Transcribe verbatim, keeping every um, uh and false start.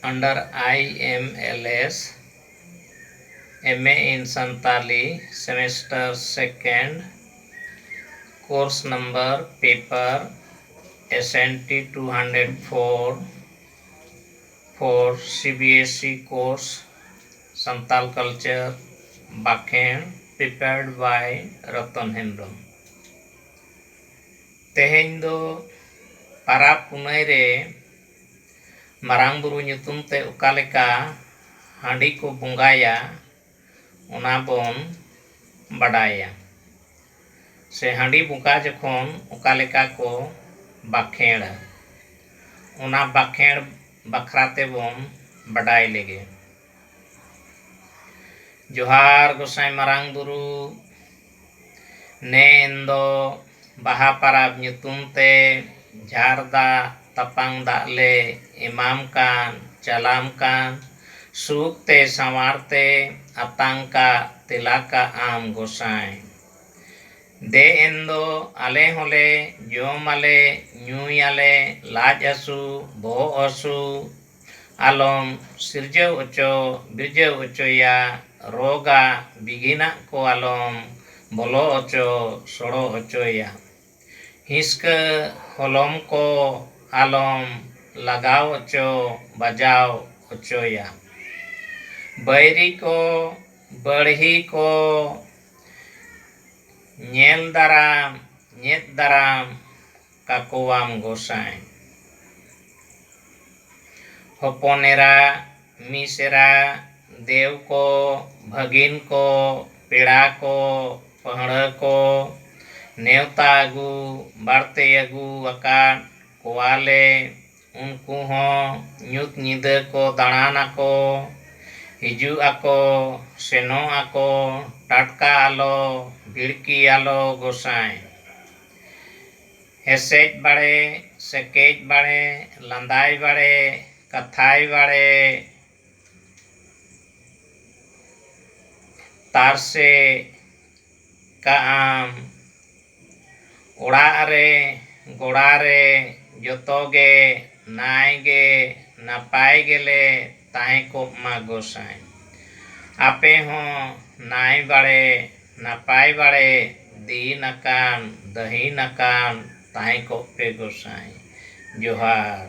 under I M L S, M A in Santali, semester second, course number, paper S N T two hundred four, for C B S E course, Santal Culture, ᱵᱟᱠᱷᱮᱬ, prepared by Ratan Hembrom. ᱛᱮᱦᱮᱧ ᱫᱚ ᱯᱟᱨᱟᱵᱽ ᱯᱩᱱᱟᱹᱭ ᱨᱮ ᱢᱟᱨᱟᱝ ᱵᱩᱨᱩ ᱧᱩᱛᱩᱢ ᱛᱮ ᱚᱠᱟ ᱞᱮᱠᱟ ᱦᱟᱺᱰᱤ ᱠᱚ ᱵᱚᱸᱜᱟᱭᱟ, ᱚᱱᱟ ᱵᱚᱱ ᱵᱟᱰᱟᱭᱟ᱾ ᱥᱮ ᱦᱟᱺᱰᱤ ᱵᱚᱸᱜᱟ ᱡᱚᱠᱷᱚᱱ ᱚᱠᱟ ᱞᱮᱠᱟ ᱠᱚ ᱵᱟᱠᱷᱮᱬᱟ, ᱚᱱᱟ ᱵᱟᱠᱷᱮᱬ ᱵᱟᱠᱷᱨᱟ ᱛᱮᱵᱚᱱ ᱵᱟᱰᱟᱭ ᱞᱮᱜᱮ᱾ ᱡᱚᱦᱟᱨ ᱜᱚᱸᱥᱟᱭ ᱢᱟᱨᱟᱝ ᱵᱩᱨᱩ, ᱱᱮ ᱮᱱ ᱫᱚ ᱵᱟᱦᱟ ᱯᱟᱨᱟᱵᱽ ᱧᱩᱛᱩᱢ ᱛᱮ ᱡᱷᱟᱨ ᱫᱟᱜ ᱛᱟᱯᱟᱝ ᱫᱟᱜ ᱞᱮ ᱮᱢᱟᱢ ᱠᱟᱱ, ᱪᱟᱞᱟᱢ ᱠᱟᱱ, ᱥᱩᱠ ᱛᱮ ᱥᱟᱶᱟᱨ ᱛᱮ ᱟᱛᱟᱝ ᱠᱟᱜ ᱛᱮᱞᱟ ᱠᱟᱜ ᱟᱢ ᱜᱚᱸᱥᱟᱭ᱾ ᱫᱮ ᱮᱱ ᱫᱚ ᱟᱞᱮ ᱦᱚᱸᱞᱮ ᱡᱚᱢ ᱟᱞᱮ ᱧᱩᱭᱟᱞᱮ, ᱞᱟᱡ ᱦᱟᱹᱥᱩ ᱵᱚᱦᱚᱜ ᱦᱟᱹᱥᱩ ᱟᱞᱚᱢ ᱥᱤᱨᱡᱟᱹᱣ ᱚᱪᱚ ᱵᱤᱨᱡᱟᱹᱣ ᱚᱪᱚᱭᱟ, ᱨᱳᱜᱟ ᱵᱤᱜᱷᱤᱱᱟᱜ ᱠᱚ ᱟᱞᱚᱢ ᱵᱚᱞᱚ ᱚᱪᱚ ᱥᱚᱲᱚ ᱚᱪᱚᱭᱟ᱾ ᱦᱤᱥᱠᱟᱹ ᱦᱚᱞᱚᱢ ᱠᱚ ᱟᱞᱚᱢ ᱞᱟᱜᱟᱣ ᱚᱪᱚ ᱵᱟᱡᱟᱣ ᱚᱪᱚᱭᱟ᱾ ᱵᱟᱹᱭᱨᱤ ᱠᱚ ᱵᱟᱹᱲᱦᱤ ᱠᱚ ᱧᱮᱞ ᱫᱟᱨᱟᱢ ᱧᱮᱫ ᱫᱟᱨᱟᱢ ᱠᱟᱠᱚᱣᱟᱢ ᱜᱚᱸᱥᱟᱭ᱾ ᱦᱚᱯᱚᱱ ᱮᱨᱟ, ᱢᱤᱥ ᱮᱨᱟ, ᱫᱮᱣ ᱠᱚ, ᱵᱷᱟᱹᱜᱤᱱ ᱠᱚ, ᱯᱮᱲᱟ ᱠᱚ, ᱯᱟᱹᱦᱲᱟᱹ ᱠᱚ, ᱱᱮᱣᱛᱟ ᱟᱹᱜᱩ ᱵᱟᱲᱛᱮ ᱟᱹᱜᱩ ᱟᱠᱟᱫ ᱠᱚᱣᱟᱞᱮ᱾ ᱩᱱᱠᱩ ᱦᱚᱸ ᱧᱩᱛ ᱧᱤᱫᱟᱹ ᱠᱚ ᱫᱟᱬᱟᱱᱟᱠᱚ, ᱦᱤᱡᱩᱜ ᱟᱠᱚ, ᱥᱮᱱᱚᱜ ᱟᱠᱚ, ᱴᱟᱴᱠᱟ ᱟᱞᱚ, ᱵᱤᱲᱠᱤ ᱟᱞᱚ ᱜᱚᱸᱥᱟᱭ᱾ ᱦᱮᱥᱮᱡ ᱵᱟᱲᱮ, ᱥᱮᱠᱮᱡ ᱵᱟᱲᱮ, ᱞᱟᱸᱫᱟᱭ ᱵᱟᱲᱮ, ᱠᱟᱛᱷᱟᱭ ᱵᱟᱲᱮ, ᱛᱟᱨᱥᱮ ᱠᱟᱜ ᱟᱢ᱾ ᱚᱲᱟᱜ ᱨᱮ, ᱜᱚᱲᱟ ᱨᱮ, ᱡᱚᱛᱚ ᱜᱮ ᱱᱟᱭ ᱜᱮ ᱱᱟᱯᱟᱭ ᱜᱮᱞᱮ ᱛᱟᱦᱮᱸ ᱠᱚᱜ ᱢᱟ ᱜᱚᱸᱥᱟᱭ᱾ ᱟᱯᱮ ᱦᱚᱸ ᱱᱟᱭ ᱵᱟᱲᱮ ᱱᱟᱯᱟᱭ ᱵᱟᱲᱮ, ᱫᱤᱱ ᱟᱠᱟᱱ ᱫᱟᱹᱦᱤᱱ ᱟᱠᱟᱱ ᱛᱟᱦᱮᱸ ᱠᱚᱜ ᱯᱮ ᱜᱚᱸᱥᱟᱭ᱾ ᱡᱚᱦᱟᱨ᱾